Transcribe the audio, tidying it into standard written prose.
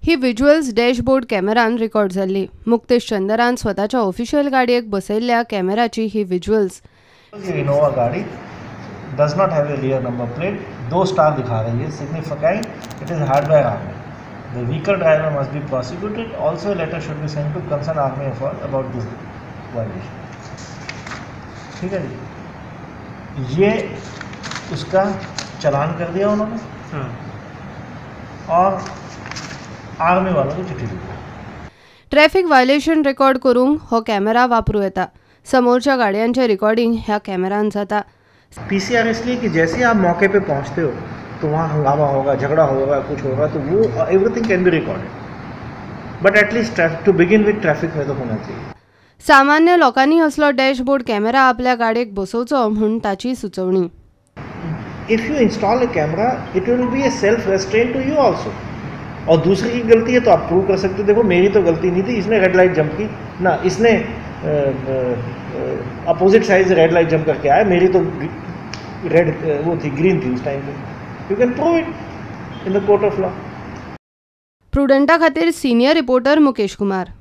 ही visuals dashboard कॅमेरान record जाल्ली. मुक्तेश चंदरान स्वताच्या official गाडयेक बसयल्ल्या कॅमेराची ही व्हिज्युअल्स. इनोवा गाडी does not have a rear number plate, 2 star दिखा रही है, signifying it is hardware army. The vehicle driver must be prosecuted. Also a letter should be sent to concerned army for about this violation. ठीक है जी, ये उसका चालान कर दिया उन्होंने और army वालों को चिट्ठी दी. ट्रॅफिक व्हायलेशन रेकॉर्ड करूंक हो कॅमेरा वापरूं येता. समोरच्या गाडयांचे रिकॉर्डिंग ह्या कॅमेरान जाता. पीसीआर इसलिए कि जैसे ही आप मौके पे पहुंचते हो तो वहाँ हंगामा होगा, झगड़ा होगा, कुछ होगा, तो वो everything can be recorded. But at least to begin with traffic में तो होना चाहिए. सामान्य लोकांनी असलो डॅशबोर्ड कॅमेरा आपल्या गाडयेक बसोवचो म्हूण ताची सुचोवणी. If you install a camera it will be a self restraint to you also. और दूसरे की गलती है तो आप प्रूव कर सकते हो, देखो मेरी तो गलती नहीं थी, इसने रेड लाइट जंप की ना, इसने अपोजिट साइड से रेड लाइट जंप करके आया, मेरी तो रेड वो थी, ग्रीन थी उस time pay. You can prove it in the court of law. प्रुडंटा खातीर सिनियर रिपोर्टर मुकेश कुमार.